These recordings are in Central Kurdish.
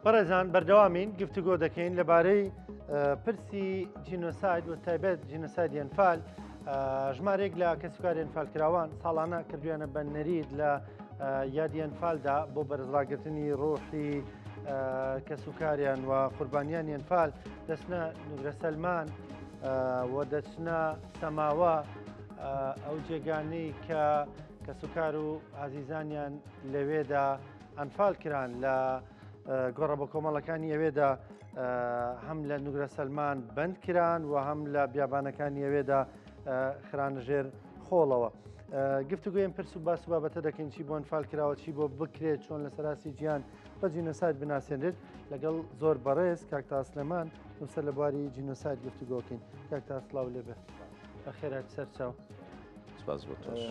بەڕێزان بەردەوامین گفتوگۆ دەکەین لەبارەی پرسی جینۆساید و تایبەت جینۆسایدی ئەنفال ژمارێک لە کەسوکاری ئەنفالکراوان ساڵانە کردویانە بە نەریت لە یادی ئەنفالدا بۆ بەرزڕاگرتنی ڕۆحی کەسوکاریان و قوربانیانی ئەنفال دەچنە نوگرە سەلمان و دەچنە سەماوە ئەو جێگانەی کە کەسوکار و ئازیزانیان لەوێدا ئەنفال کران لە گۆڕە بە کۆمەڵەکانی ئەوێدا هەم لە نوگرە سەلمان بەند کران و هەم لە بیابانەکانی ئەوێدا خرانە ژێر خۆڵەوە. گفتوگوێن پرس و باس و بابەتە دەکەین چی بۆ ئەنفال کراوە چی بۆ بکرێت چۆن لە سەراسی گیان بە جینۆساید بناسێنرێت لەگەڵ زۆر بەڕێز کاک تا سلێمان نووسەر لە بواری جینۆساید گفتوگۆکەین کاک تا سڵاو لێبێ بەخێرات سەرچاو. سپاس بۆ تۆش.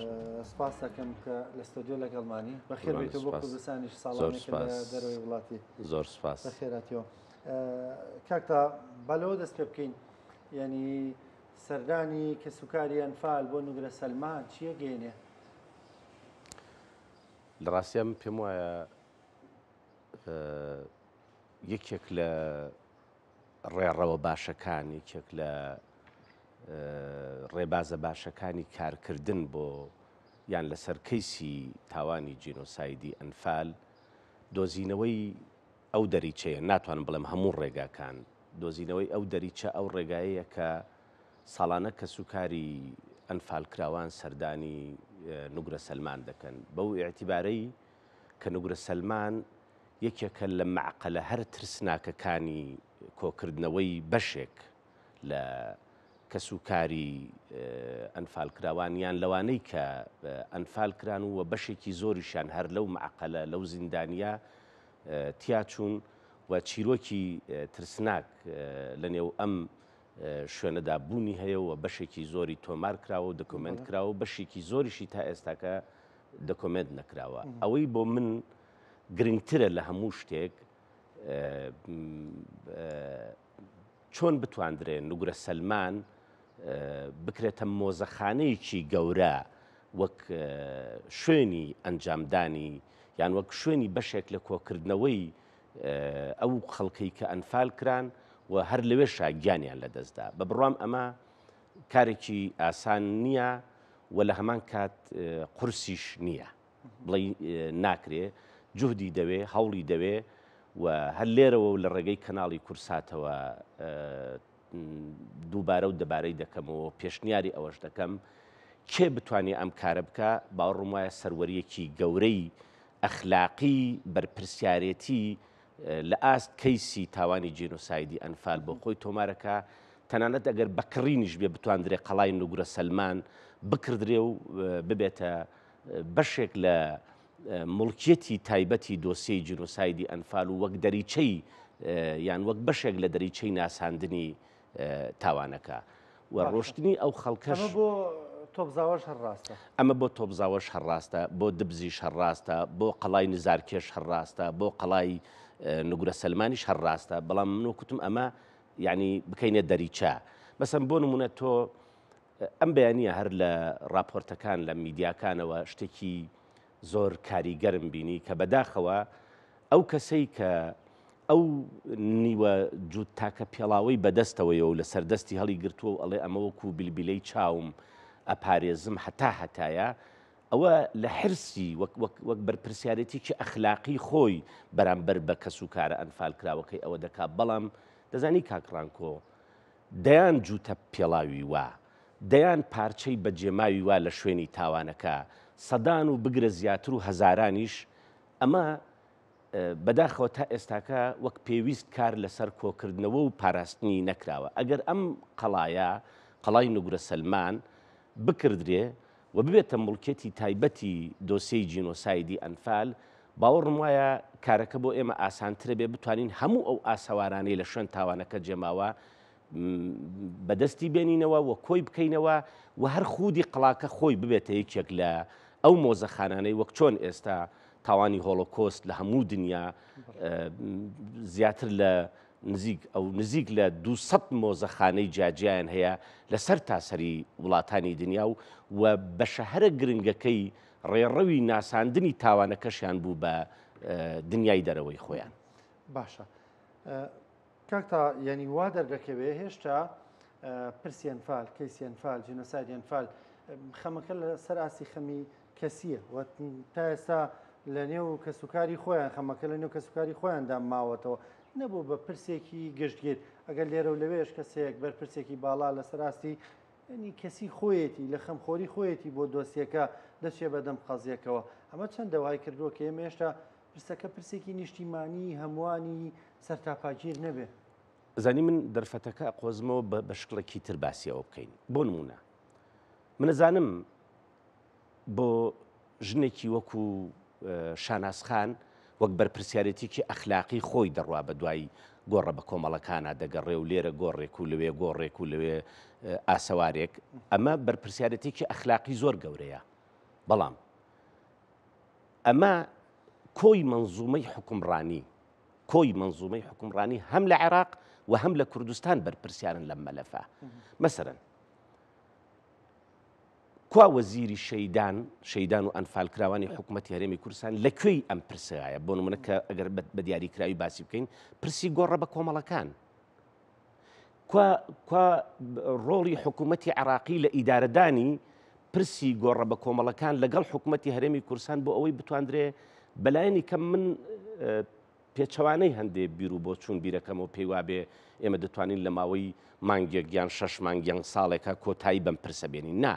سپاس دەکەم کە لە ستۆدیۆ لەگەڵمانی. بەخێر بێیتەوە بۆ کوردستانیش ساڵانێکە لە دەرەوەی وڵاتی. زۆر سپاس. بەخێراتیەوە. کاک تا با لەوە دەست پێ بکەین یعنی سەردانی کەسوکاری ئەنفال بۆ نوگرە سەلمان چییە گەێنێ؟ لە ڕاستیا من پێم وایە یەکێک لە ڕێڕەوە باشەکان، یەکێک لە ڕێبازە باشەکانی کارکردن بۆ یان لەسەر کەیسی تاوانی جینۆسایدی ئەنفال، دۆزینەوەی ئەو دەریچەیە، ناتوانم بڵێم هەموو ڕێگاکان، دۆزینەوەی ئەو دەریچە، ئەو ڕێگایەیە کە ساڵانە کەسوکاری ئەنفالکراوان سەردانی نوگرە سەلمان دەکەن، بەو ئیعتیبارەی کە نوگرە سەلمان یەکێکە لە مەعقەلە هەرە ترسناکەکانی کۆکردنەوەی بەشێک لە کەسوکاری ئەنفالکراوان یان لەوانەی کە ئەنفال کران و بەشێکی زۆریشیان هەر لەو مەعقەلە لەو زیندانیە تیاچوون و چیرۆکی ترسناک لە نێو ئەم شوێنەدا بوونی هەیە و بەشێکی زۆری تۆمار کراوە و دۆکۆمێنت کراوە و بەشێکی زۆریشی تا ئێستاکە دۆکۆمێنت نەکراوە. ئەوەی بۆ من گرنگترە لە هەموو شتێک چۆن بتواندرێ نوگرە سەلمان بکرێتە مۆزەخانەیەکی گەورە وەک شوێنی ئەنجامدانی یان وەک شوێنی بەشێک لە کۆکردنەوەی ئەو خەڵکەی کە ئەنفال کران و هەر لەوێشا گیانیان لەدەستدا بە بڕوام ئەمە کارێکی ئاسان نییە و لە هەمان کات قورسیش نییە. بڵێی ناکرێ، جوهدی دەوێ، هەوڵی دەوێ و هەر لێرەوە و لە ڕێگەی کەناڵی کورساتەوە دووبارە و دەبارەی دەکەمەوە پێشنیاری ئەوەش دەکەم کێ بتوانێ ئەم کارە بکا باوەڕم وایە سەروەریەکی گەورەی ئەخلاقی بەرپرسیارێتی لە ئاست کەیسی تاوانی جینۆسایدی ئەنفال بۆ خۆی تۆمارەکە تەنانەت ئەگەر بە کڕینیش بێ بتواندرێ قەڵای نوگرە سەلمان بکردرێ و ببێتە بەشێک لە موڵکیەتی تایبەتی دۆسیەی جینۆسایدی ئەنفال و وەک دەریچەی یان وەک بەشێک لە دەریچەی ناساندنی تاوانەکە و ڕۆشتنی ئەو خەڵکەش. ئەمە بۆ تۆپزاوەش هەر ڕاستە. ئەمە بۆ تۆپزاوەش هەر ڕاستە، بۆ دبزیش هەر ڕاستە، بۆ قەڵای نزارکێش هەر ڕاستە، بۆ قەڵای نوگرە سەلمانیش هەر ڕاستە، بەڵام من وەک وتم ئەمە یانی بکەینە دەریچە. مەسەن بۆ نمونە تۆ ئەم بەیانییە هەر لە ڕاپۆرتەکان لە میدیاکانەوە شتێکی زۆر کاریگەرم بینی کە بەداخەوە ئەو کەسەی کە ئەو نیوە جووت تاکە پێڵاوەی بەدەستەوەیە و لەسەر دەستی هەڵی گرتووە و ئەڵێ ئەمە وەکوو بیلبیلەی چاوم ئەپارێزم هەتا هەتایە ئەوە لە حرسی وەک وەک وەک بەرپرسیارێتیکی ئەخلاقی خۆی بەرامبەر بە کەس و کارە ئەنفالکراوەکەی ئەوە دەکا بەڵام دەزانی کاک ڕانکۆ دەیان جووتە پێڵاوی وا، دەیان پارچەی بەجێماوی وا لە شوێنی تاوانەکە، سەدان و بگرە زیاتر و هەزارانیش، ئەمە بەداخەوە تا ئێستاکە وەک پێویست کار لەسەر کۆکردنەوە و پاراستنی نەکراوە. ئەگەر ئەم قەڵایە، قەڵای نوگرە سەلمان، بکردرێ و ببێتە موڵکیەتی تایبەتی دۆسیەی جینۆسایدی ئەنفال، باوەڕم وایە کارەکە بۆ ئێمە ئاسانترە بێ بتوانین هەموو ئەو ئاسەوارانەی لە شوێن تاوانەکە جێماوە بەدەستی بێنینەوە و کۆی بکەینەوە و هەر خودی قەڵاکە خۆی ببێتە یەکێک لە ئەو مۆزەخانانەی وەک چۆن ئێستا تاوانی هۆڵۆکۆست لە هەموو دنیا زیاتر لە نزیک ئەو نزیک لە 200 مۆزەخانەی جیاجیایان هەیە لە سەر تاسەری وڵاتانی دنیا و و بەشە هەرە گرنگەکەی ڕێڕەوی ناساندنی تاوانەکەشیان بوو بە دنیای دەرەوەی خۆیان. باشە کاک تا یعنی وا دەردەکەوێ هێشتا پرسی ئەنفال کەیسی ئەنفال جینۆسایدی ئەنفال خەمەکە لە سەر ئاستی خەمی کەسیە و تا ئێستا لە نێو کەسوکاری خۆیان خەمەکە لە نێو کەسوکاری خۆیاندا ماوەتەوە نەبوو بە پرسێکی گشتگیر ئەگەر لێرە و لەوێش کەسێک بەرپرسێکی باڵا لەسەر ئاستی ینی کەسی خۆیەتی لە خەمخۆری خۆیەتی بۆ دۆسیەکە دەچێ بەدەم قەزیەکەوە ئەمە چەندە وای کردووە کە ئێمە هێشتا پرسەکە پرسێکی نیشتیمانی هەمووانی سەرتاپاگیر نەبێ. زانی من دەرفەتەکە ئەقۆزمەوە بە شکڵێکی تر باسی ئەوە بکەین. بۆ نموونە من ئەزانم بۆ ژنێکی وەکو شاناز خان وەک بەرپرسیارێتیکی ئەخلاقی خۆی دەڕوا بە دوای گۆڕە بە کۆمەڵەکانە دەگەڕێ و لێرە گۆڕێک و لەوێ گۆڕێک و لەوێ ئاسەوارێک ئەمە بەرپرسیارەتێکی ئەخلاقی زۆر گەورەیە بەڵام ئەمە کۆی مەنزومەی حوکمڕانی، کۆی مەنزومەی حوکمڕانی هەم لە عێراق و هەم لە کوردستان بەرپرسیارن لەم مەلەفە. مەسەرەن کوا وەزیری شەیدان، شەیدان و ئەنفالکراوانی حکوومەتی هەرێمی کوردستان لە کوێی ئەم پرسایە؟ بۆ نمونە کە ئەگەر بە دیاریکراوی باسی بکەین پرسی گۆڕە بە کۆمەڵەکان. کوا کوا ڕۆڵی حکوومەتی عراقی لە ئیدارەدانی پرسی گۆڕە بە کۆمەڵەکان لەگەڵ حکوومەتی هەرێمی کوردستان بۆ ئەوەی بتواندرێ بەلایەنی کەم من پێچەوانەی هەندێ بیر و بۆچوون بیرەکەمەوە پێی وابێ ئێمە دەتوانین لە ماوەی مانگێک یان شەش مانگ یان ساڵێکە کۆتایی بەم پرسە بێنین نا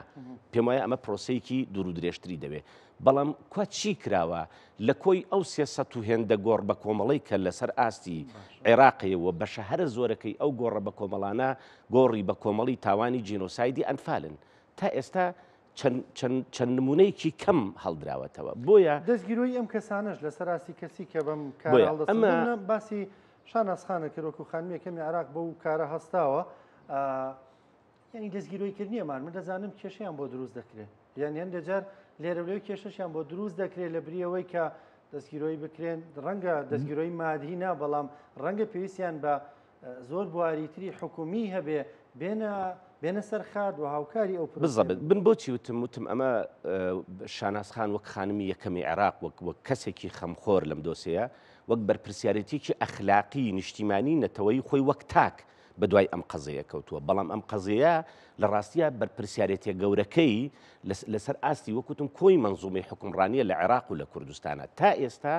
پێم وایە ئەمە پرۆسەیەکی دوور و درێژتری دەوێ بەڵام کوا چی کراوە لە کۆی ئەو 300 و هێندە گۆڕ بە کۆمەڵەی کە لەسەر ئاستی عێراقەیە و بەشە هەرە زۆرەکەی ئەو گۆڕە بە کۆمەڵانە گۆڕی بە کۆمەڵی تاوانی جینۆسایدی ئەنفالن تا ئێستا چەند نمونەیەکی کەم هەڵدراوەتەوە بۆیە دەستگیرۆی ئەم کەسانەش لەسەر ئاستی کەسی کە بەم کارە هەڵدەستن ئەمە باسی شاناز خانە کرد وەکو خانمی یەکەمی عێراق بەو کارە هەستاوە یعنی دەستگیرۆی کردنی ئەمان من دەزانم کێشەیان بۆ دروست دەکرێت یان هەندێک جار لێرە لەوێ کێشەشیان بۆ دروست دەکرێت لە بریەوەی کە دەستگیرۆی بکرێن ڕەنگە دەستگیرۆی مادی نا بەڵام ڕەنگە پێویستیان بە زۆر بواری تری حکومی هەبێ بێنە بێنە سەر خات و هاوکاری ئەو بزەبت بن بۆچی وتم وتم ئەمە شاناز خان وەک خانمی یەکەمی عێراق وەک وەک کەسێکی خەمخۆر لەم دۆسەیە وەک بەرپرسیارێتیکی ئەخلاقی نیشتیمانی نەتەوەی خۆی وەک تاک بەدوای ئەم قەزەیە کەوتووە، بەڵام ئەم قەزیەیە لە ڕاستیا بەرپرسیارێتیە گەورەکەی لەسەر ئاستی وەک وتم کۆی مەنزومەی حوکمڕانیە لە عێراق و لە کوردستانە. تا ئێستا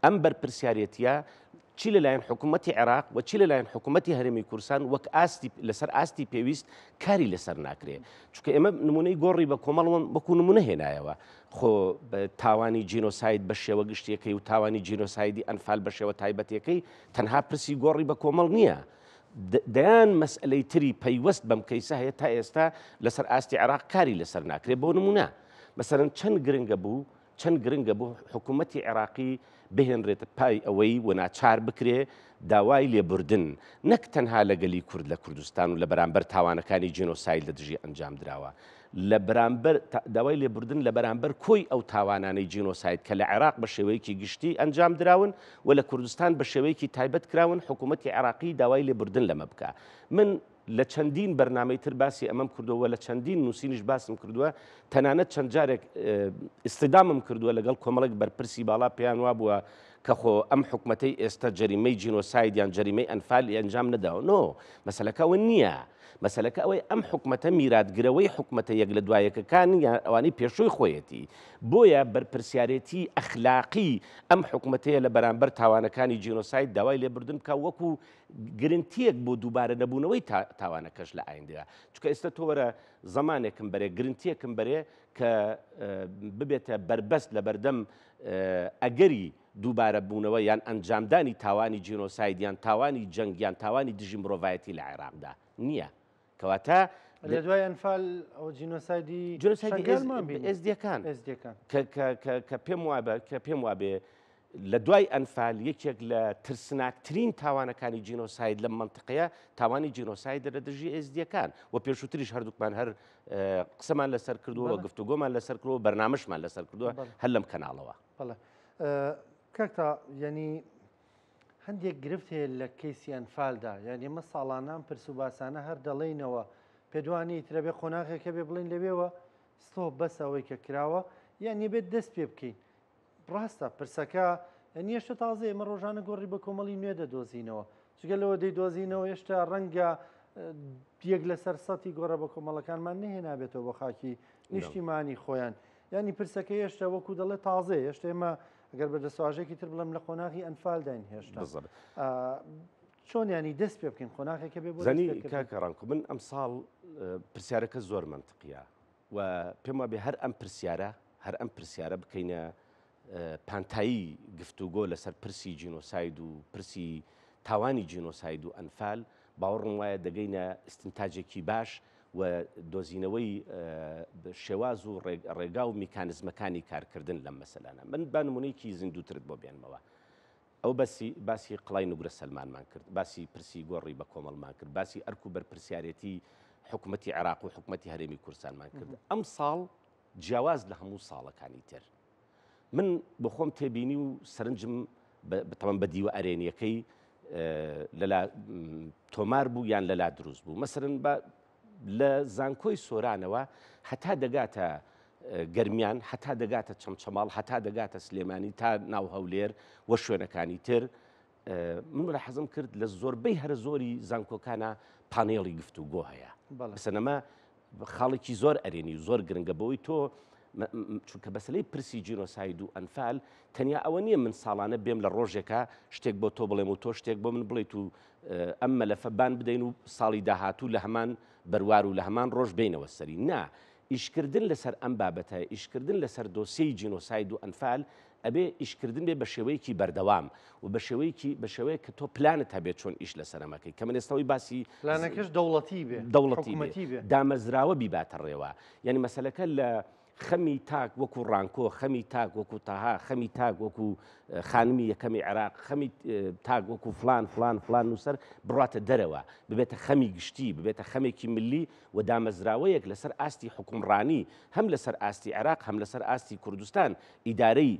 ئەم بەرپرسیارێتیە چی لەلایەن حکوومەتی عێراق و چی لەلایەن حکوومەتی هەرێمی کوردستان وەک ئاستی لەسەر ئاستی پێویست کاری لەسەر ناکرێ چونکە ئێمە نمونەی گۆڕی بە کۆمەڵ وەکو نمونە هێنایەوە خۆ تاوانی جینۆساید بە شێوە گشتیەکەی و تاوانی جینۆسایدی ئەنفال بە شێوە تایبەتەکەی تەنها پرسی گۆڕی بە کۆمەڵ نییە دەیان مەسئلەی تری پەیوەست بەم کەیسە هەیە تا ئێستا لەسەر ئاستی عێراق کاری لەسەر ناکرێت بۆ نمونە مەسەرەن چەند گرنگە بوو چەند گرنگە بۆ حکوومەتی عێراقی بهێنرێتە پای ئەوەی و ناچار بکرێ داوای لێبوردن نەک تەنها لە گەلی کورد لە کوردستان و لە بەرامبەر تاوانەکانی جینۆساید لە دژی ئەنجام دراوە لە بەرامبەر داوای لێبوردن لە بەرامبەر کۆی ئەو تاوانانەی جینۆساید کە لە عێراق بە شێوەیەکی گشتی ئەنجام دراون و لە کوردستان بە شێوەیەکی تایبەت کراون حکوومەتی عێراقی داوای لێبوردن لەمە بکا من لە چەندین بەرنامەی تر باسی ئەمەم کردووە و لە چەندین نووسینیش باسم کردووە تەنانەت چەند جارێک ئیستیدامم کردووە لەگەڵ کۆمەڵێک بەرپرسی باڵا پێیان وابووە کە خۆ ئەم حکومەتەی ئێستا جەریمەی جینۆساید یان جەریمەی ئەنفال ئەنجام نەداوە نۆ مەسەلەکە ئەوە نییە مەسەلەکە ئەوەی ئەم حکومەتە میراتگرەوەی حکومەتە یەک لە دوایەکەکان یان ئەوانەی پێشووی خۆیەتی بۆیە بەرپرسیارێتی ئەخلاقی ئەم حکومەتەیە لە بەرامبەر تاوانەکانی جینۆساید داوای لێبردن بکە وەکو گرنتیەک بۆ دووبارە نەبوونەوەی تاوانەکەش لە ئایندەیا چونکە ئێستا تۆ وەرە زەمانێکم بەرێ گرنتیەکم بەرێ کە ببێتە بەربەست لە بەردەم ئەگەری دووبارە بوونەوە یان ئەنجامدانی تاوانی جینۆساید یان تاوانی جەنگ یان تاوانی دژی مرۆڤایەتی لە عێراقدا نییە کەواتە لە دوای ئەنفال ئەو جینۆسایدی جینۆسایدی ئێزدیەکان کە پێم وابە کە پێم وابێ لە دوای ئەنفال یەکێک لە ترسناکترین تاوانەکانی جینۆساید لەم مەنتقەیە تاوانی جینۆسایدە لە دژی ئێزدیەکان و پێشووتریش هەردووکمان هەر قسەمان لەسەر کردووە گفتوگۆمان لەسەر کردووە بەرنامەشمان لەسەر کردووە هەر لەم کەناڵەوە. کاک تا یعنی هەندێک گرفت هەیە لە کەیسی ئەنفالدا یان ئێمە ساڵانە ئەم پرس و باسانە هەر دەڵێینەوە پێدوانی ترە بێ قۆناغێک هەبێ بڵێن لەوێوە ستۆپ بەس ئەوەی کە کراوە یان بێت دەست پێ بکەین ڕاستە پرسەکە یعنی هێشتا تازە ئێمە ڕۆژانە گۆڕی بە کۆمەڵی نوێ دەدۆزینەوە جگە لەوە دەیدۆزینەوە هێشتا ڕەنگە یەک لەسەر سەتی گۆڕە بە کۆمەڵەکانمان نەهێنابێتەوە بۆ خاکی نیشتیمانی خۆیان یانی پرسەکە هێشتا وەکو دەڵێ تازەیە هێشتا ئێمە ئەگەر بە دەستواژێکی تر بڵێم لە قۆناغی ئەنفالداین هێشتا چۆن ینی دەست پێ بکەین قۆناغێکە بێ زانی کاکە ڕانکو من ئەم ساڵ پرسیارەکە زۆر منطقیە و پێم وابێ هەر ئەم پرسیارە هەر ئەم پرسیارە بکەینە پانتایی گفتوگۆ لەسەر پرسی جینۆساید و پرسی تاوانی جینۆساید و ئەنفال، باوەڕم وایە دەگەینە ئیستنتاجێکی باش و دۆزینەوەی شێواز و ڕێگا و میکانزمەکانی کارکردن لەم مەسەلانە. من با نمونەیەکی زیندووترت بۆ بێنمەوە. ئەو بەسی باسی قڵای نوگرە سەلمانمان کرد، باسی پرسی گۆڕی بە کۆمەڵمان کرد، باسی ئەرک و بەرپرسیارێتی حکومەتی عێراق و حکومەتی هەرێمی کوردستانمان کرد. ئەمساڵ جیاواز لە هەموو ساڵەکانی تر من بۆ خۆم تێبینی و سەرنجم بتەوەم بە دیوە ئەرێنیەکەی لەلا تۆمار بوو یان لەلا دروست بوو مەسەرن بە لە زانکۆی سۆرانەوە هەتا دەگاتە گەرمیان هەتا دەگاتە چەمچەماڵ هەتا دەگاتە سلێمانی تا ناو هەولێر و شوێنەکانی تر من ملاحەزەم کرد لە زۆربەی هەرە زۆری زانکۆکانە پانێڵی گفتوگۆ هەیە بەسەنەمە خاڵێکی زۆر ئەرێنی و زۆر گرنگە بەوەی تۆ چونکە بەسلەی پرسی جینۆساید و ئەنفال تەنیا ئەوە نییە من ساڵانە بێم لە ڕۆژێکە شتێک بۆ تۆ بڵێم و تۆ شتێک بۆ من بڵیت و ئەم مەلەفە بان بدەین و ساڵی داهاتوو لە هەمان بەروار و لە هەمان ڕۆژ بینەوە سەری نا ئیشکردن لەسەر ئەم بابەتە، ئیشکردن لەسەر دۆسیەی جینۆساید و ئەنفال، ئەبێ ئیشکردن بێ بە شێوەیەکی بەردەوام و بە شێوەیەکی بە شێوەیەک کە تۆ پلانت هەبێت چۆن ئیش لەسەر ئەمەکەی کە من ئێستا ئەوەی باسی پلانەکەش دەوڵەتی بێ دەوڵەتی بێ بێ دامەزراوە بیباتە ڕێوە یعنی مەسەلەکە لە خەمی تاک وەکو ڕانکۆ خەمی تاک وەکو تەها خەمی تاک وەکو خانمی یەکەمی عێراق خەمی تاک وەکو فلان فلان فلان نووسەر بڕاتە دەرەوە ببێتە خەمی گشتی ببێتە خەمێکی ملی و دامەزراوەیەک لەسەر ئاستی حوکمڕانی هەم لەسەر ئاستی عێراق هەم لەسەر ئاستی کوردستان ئیدارەی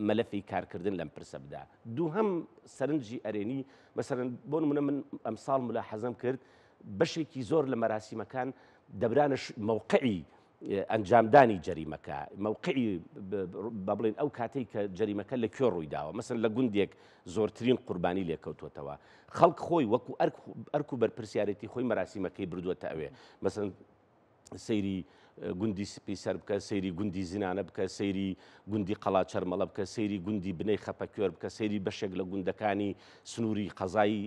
مەلەفی کارکردن لەم پرسە بدا. دووهەم سەرنجی ئەرێنی مەسەلەن بۆ نمونە من ئەمساڵ ملاحەزەم کرد بەشێکی زۆر لە مەراسیمەکان دەبرانە مەوقعی ئەنجامدانی جەریمەکە، مەوقعی با بڵێین ئەو کاتەی کە جەریمەکە لە کوێ ڕووی داوە، مەسەن لە گوندێک زۆرترین قوربانی لێکەوتووەتەوە، خەڵک خۆی وەکو ئەرک و بەرپرسیارێتی خۆی مەراسیمەکەی بردووەتە ئەوێ، مەسەن سەیری گوندی سپی سەر بکە، سەیری گوندی زینانە بکە، سەیری گوندی قەڵا چەرمەڵە بکە، سەیری گوندی بنەی خەپەکوێر بکە، سەیری بەشێک لە گوندەکانی سنووری قەزای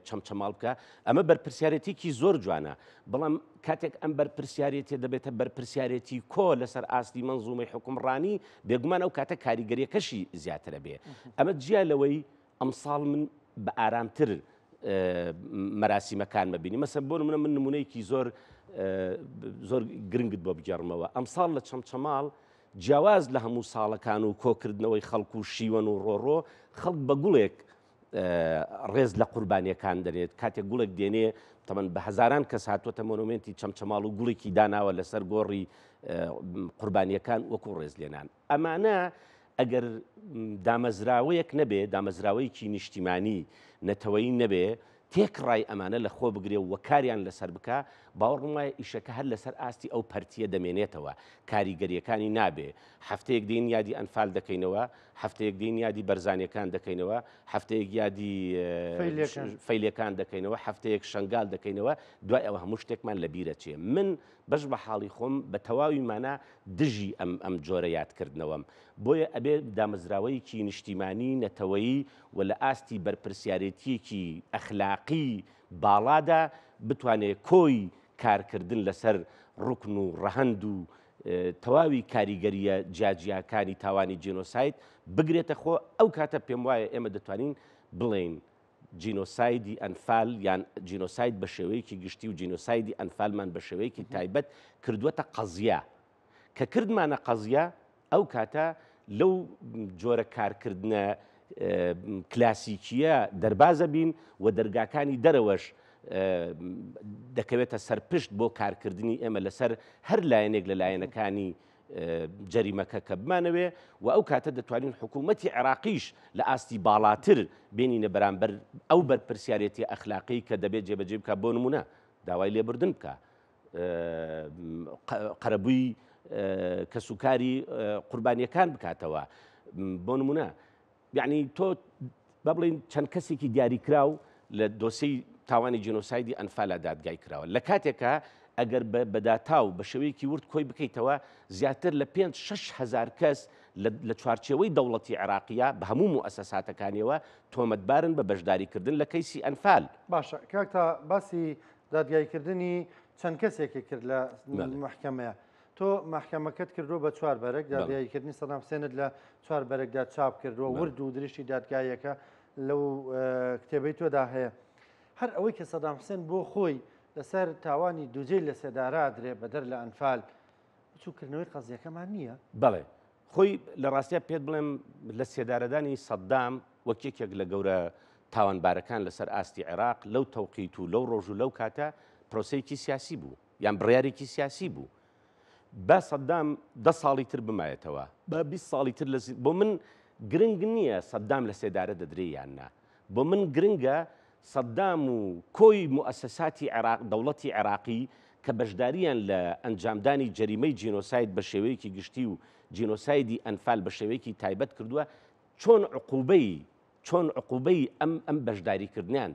چەمچەماڵ بکە، ئەمە بەرپرسیارێتیکی زۆر جوانە، بەڵام کاتێک ئەم بەرپرسیارێتیە دەبێتە بەرپرسیارێتی کۆ لەسەر ئاستی مەنزومەی حوکمڕانی، بێگومان ئەو کاتە کاریگەریەکەشی زیاترە بێ. ئەمە جیا لەوەی ئەمساڵ من بە ئارامتر مەراسیمەکانمە بینی. مەسەن بۆ نمونە من نمونەیەکی زۆر زۆر گرنگت بۆ بگێڕمەوە. ئەمساڵ لە چەمچەماڵ جیاواز لە هەموو ساڵەکان و کۆکردنەوەی خەڵک و شیوەن و ڕۆڕۆ، خەڵک بە گوڵێک ڕێز لە قوربانیەکان دەنێت کاتێک گوڵێک دێنێ تەمەن بە هەزاران کەس هاتووەتە مۆنۆمێنتی چەمچەماڵ و گوڵێکی داناوە لەسەر گۆڕی قوربانیەکان وەکو ڕێزلێنان ئەمانە ئەگەر دامەزراوەیەک نەبێ دامەزراوەیەکی نیشتیمانی نەتەوەیی نەبێ تێکڕای ئەمانە لە خۆ بگرێ و کاریان لەسەر بکا باوەڕم وایە ئیشەکە هەر لەسەر ئاستی ئەو پەرتیە دەمێنێتەوە کاریگەریەکانی نابێ هەفتەیەک دێین یادی ئەنفال دەکەینەوە هەفتەیەک دێین یادی بەرزانیەکان دەکەینەوە، هەفتەیەک یادی فەیلیەکان دەکەینەوە، هەفتەیەک شەنگال دەکەینەوە، دوای ئەوە هەموو شتێکمان لە بیرەچێ. من بەش بە حاڵی خۆم بە تەواوی مانا دژی ئەم ئەم جۆرە یادکردنەوەم. بۆیە ئەبێ دامەزراوەیەکی نیشتیمانی، نەتەوەیی و لە ئاستی بەرپرسیارێتییەکی ئەخلاقی باڵادا بتوانێ کۆی کارکردن لەسەر ڕوکن و ڕەهەند و تەواوی کاریگەرییە جیاجیاکانی تاوانی جینۆساید بگرێتە خۆ، ئەو کاتە پێم وایە ئێمە دەتوانین بڵێین جینۆسایدی ئەنفال یان جینۆساید بە شێوەیەکی گشتی و جینۆسایدی ئەنفالمان بە شێوەیەکی تایبەت کردووەتە قەزیە. کە کردمانە قەزیە ئەو کاتە لەو جۆرە کارکردنە کلاسیکییە دەربازە بین و دەرگاکانی دەرەوەش دەکەوێتە سەر پشت بۆ کارکردنی ئێمە لەسەر هەر لایەنێک لە لایەنەکانی جەریمەکە کە بمانەوێ و ئەو کاتە دەتوانین حکوومەتی عێراقیش لە ئاستی باڵاتر بێنینە بەرامبەر ئەو بەرپرسیارێتی ئەخلاقی کە دەبێت جێبەجێ بکە بۆ نمونە داوای لێبوردن بکە قەرەبووی کەسوکاری قوربانیەکان بکاتەوە بۆ نمونە. یعنی تۆ با بڵێین چەند کەسێکی دیاریکراو لە دۆسێی تاوانی جینۆسایدی ئەنفالا دادگای کراوە لە کاتێکا ئەگەر بە داتا و بە شێوەیەکی ورد کۆی بکەیتەوە زیاتر لە 5 هزار کەس لە چوارچێوەی دەوڵەتی عێراقیە بە هەموو موئەسەساتەکانیەوە تۆمەتبارن بە بەشداریکردن لە کەیسی ئەنفال. باشە کاک تا باسی دادگایکردنی چەند کەسێکی کرد لە مەحکەمەیە تۆ مەحکەمەکەت کردووە بە چوار بەرگ، دادگاییکردنی سەدام حسێنت لە چوار بەرگدا چاپ کردووە، ورد و درشتی دادگاییەکە لەو کتێبەی تۆدا هەیە. هەر ئەوەی کە سەدام حسێن بۆ خۆی لەسەر تاوانی دووجەی لە سێدارە درێ بەدەر لە ئەنفال، بچووکردنەوەی قەزیەکەمان نییە؟ بەڵێ خۆی لە ڕاستیا پێت بڵێم لە سێدارەدانی سەدام وەک یەکێک لە گەورە تاوانبارەکان لەسەر ئاستی عێراق لەو تەوقیت و لەو ڕۆژ و لەو کاتە پرۆسەیەکی سیاسی بوو. یان بڕیارێکی سیاسی بوو با سەدام دە ساڵی تر بمایەتەوە با 20 ساڵی تر لە بۆ من گرنگ نییە سەدام لە سێدارە دەدرێ یان نا بۆ من گرنگە سەدام و کۆی موئەسەساتی عێراق دەوڵەتی عێراقی کە بەشداریان لە ئەنجامدانی جەریمەی جینۆساید بە شێوەیەکی گشتی و جینۆسایدی ئەنفال بە شێوەیەکی تایبەت کردووە چۆن عقوبەی چۆن عقوبەی ئەم ئەم بەشداریکردنیان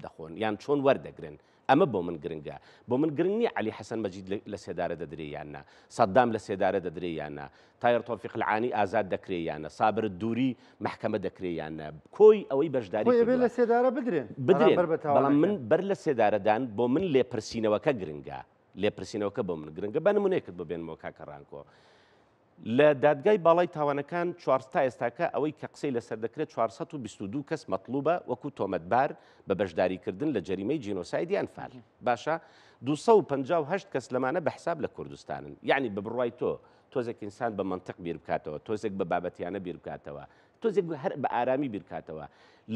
دەخۆن یان چۆن وەردەگرن ئەمە بۆ من گرنگە بۆ من گرنگ نییە علی حەسەن مەجید لە سێدارە دەدرێ یان نا سەدام لە سێدارە دەدرێ یان نا تایر تۆفیق العانی ئازاد دەکرێ یان نا سابر دووری مەحکەمە دەکرێ یان نا کۆی ئەوەی بەشداری خۆی ئەبێ لە سێدارە بدرێن بدرێن بەڵام من بەر لە سێدارەدان بۆ من لێپرسینەوەکە گرنگە لێپرسینەوەکە بۆ من گرنگە بە نمونەیەکت بۆ بێنمەوە کاکە ڕانکۆ لە دادگای باڵای تاوانەکان چوار تا ئێستاکە ئەوەی کە قسەی لەسەر دەکرێت 422 کەس مەتڵوبە وەکو تۆمەتبار بە بەشداریکردن لە جەریمەی جینۆسایدی ئەنفال. باشە 258 کەس لەمانە بە حساب لە کوردستانن. یەعنی بە بڕوای تۆ تۆزێک ئینسان بە مەنتق بیر بکاتەوە، تۆزێک بە بابەتیانە بیر بکاتەوە، تۆزێک هەر بە ئارامی بیر بکاتەوە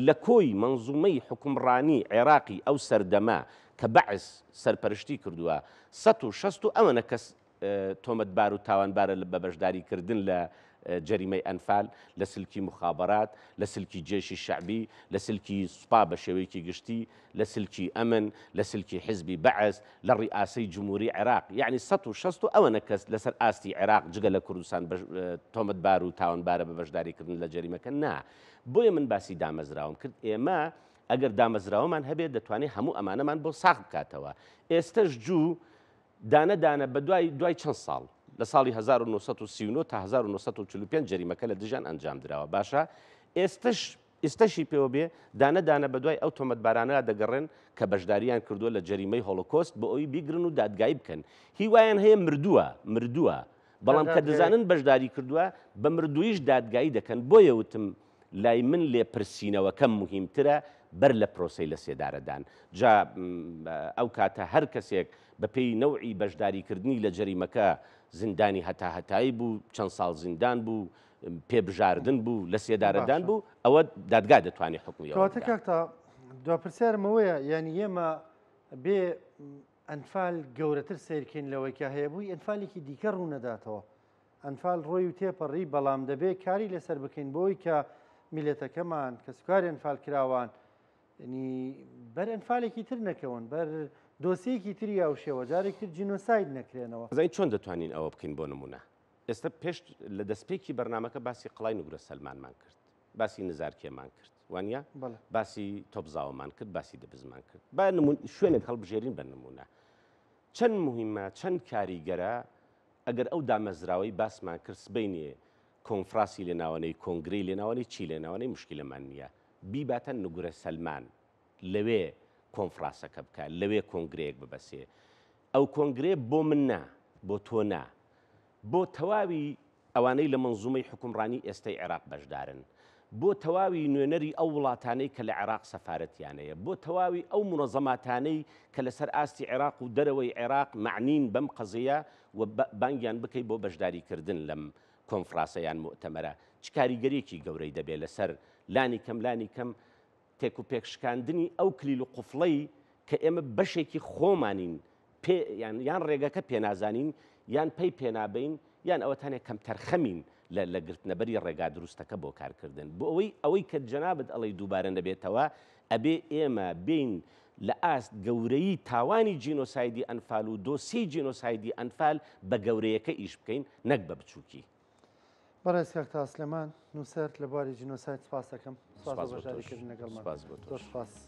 لە کۆی مەنزومەی حوکمڕانی عێراقی ئەو سەردەمە کە بەعس سەرپەرشتی کردووە 160 و ئەوەنە کەس تۆمەتبار و تاوانبارە بە بەشداریکردن لە جەریمەی ئەنفال، لە سلکی موخابەرات، لە سلکی جێشی شەعبی، لە سلکی سوپا بە شێوەیەکی گشتی، لە سلکی ئەمن، لە سلکی حزبی بەعس، لە ڕیئاسەی جمهوری عێراق. یەعنی 160 و ئەوەنە کەس لەسەر ئاستی عێراق جگە لە کوردستان تۆمەتبار و تاوانبارە بە بەشداریکردن لە جەریمەکە؟ نا. بۆیە من باسی دامەزراوەم کرد. ئێمە ئەگەر دامەزراوەمان هەبێت دەتوانێت هەموو ئەمانەمان بۆ ساغ بکاتەوە. ئێستەش جوو دانە دانە بە دوای دوای چەند ساڵ لە ساڵی 1939 تا 1945 جەریمەکە لە دژیان ئەنجام دراوە باشە ئێستش ئێستەشی پێوە بێ دانە دانە بە دوای ئەو تۆمەتبارانە دەگەڕێن کە بەشداریان کردووە لە جەریمەی هۆلۆکۆست بۆ ئەوی بیگرن و دادگایی بکەن هیوایان هەیە مردووە مردووە بەڵام کە دەزانن بەشداری کردووە بە مردوویش دادگایی دەکەن بۆیە وتم لای من لێپرسینەوەکە موهیمترە بەر لە پرۆسەی لەسێدارەدان. جا ئەو کاتە هەر کەسێک بە پێی نەوعی بەشداریکردنی لە جەریمەکە زیندانی هەتاهەتایی بوو، چەند ساڵ زیندان بوو، پێبژاردن بوو، لەسێدارەدان بوو، ئەوە دادگا دەتوانێ حوکمی ئەوە کەواتە بدا. کاک تا دوا پرسیارم ئەوەیە یانی ئێمە بێ ئەنفال گەورەتر سەیرکەین لەوەی کە هەیە بووی ئەنفالێکی دیکە ڕوونەداتەوە ئەنفال ڕۆی و تێپەڕی، بەڵام دەبێ کاری لەسەر بکەین بۆی کە میللەتەکەمان، کەسوکاری ئەنفالکراوان، یەنی بەر ئەنفالێکی تر نەکەون، بەر دۆسیەکی تری هاوشێوە، جارێکی تر جینۆساید نەکرێنەوە. ئەزانی چۆن دەتوانین ئەوە بکەین؟ بۆ نموونە ئێستا پێش لە دەستپێکی بەرنامەکە باسی قەڵای نوگرە سەلمانمان کرد، باسی نزارکێمان کرد، وانە؟ باسی تۆپزاوەمان کرد، باسی دبزمان کرد. با شوێنێک هەڵبژێرین بە نموونە. چەند موهیمە، چەند کاریگەرە ئەگەر ئەو دامەزراوەی باسمان کرد سبەینێ کۆنفراسی لێ ناوەنەی کۆنگرەی لێ ناوەنەی چی لێ ناوەنەی مشکیلەمان نییە بیباتە نوگرە سەلمان لەوێ کۆنفراسەکە بکە لەوێ کۆنگرەیەک ببەسێ ئەو کۆنگرەیە بۆ من نا بۆ تۆ نا بۆ تەواوی ئەوانەی لە مەنزومەی حوکمڕانی ئێستەی عێراق بەشدارن، بۆ تەواوی نوێنەری ئەو وڵاتانەی کە لە عێراق سەفارەتیان هەیە، بۆ تەواوی ئەو مونەزەماتانەی کە لەسەر ئاستی عێراق و دەرەوەی عێراق مەعنین بەم قەزیە و بانگیان بکەی بۆ بەشداریکردن لەم کۆنفراسە یان موئتەمەرە، چ کاریگەریەکی گەورەی دەبێ لەسەر لانی کەم لانی کەم تێکوپێکشکاندنی ئەو کلیل و قوفڵەی کە ئێمە بەشێکی خۆمانین پێ یان یان ڕێگەکە پێنازانین یان پەی پێنابەین یان ئەوەتانێ کەمتەرخەمین لە لە گرتنەبەری ڕێگا دروستەکە بۆ کارکردن بۆ ئەوەی ئەوەی کە جەنابت ئەڵێی دووبارە نەبێتەوە ئەبێ ئێمە بێین لە ئاست گەورەیی تاوانی جینۆسایدی ئەنفال و دۆسیەی جینۆسایدی ئەنفال بە گەورەیەکە ئیش بکەین نەک بە بچووکی. بەڕێز کاک تاها سلێمان نووسەر لە بواری جینۆساید سپاس دەکەم. سپاس بۆ بەشداریکردن لەگەڵمان. زۆر سپاس.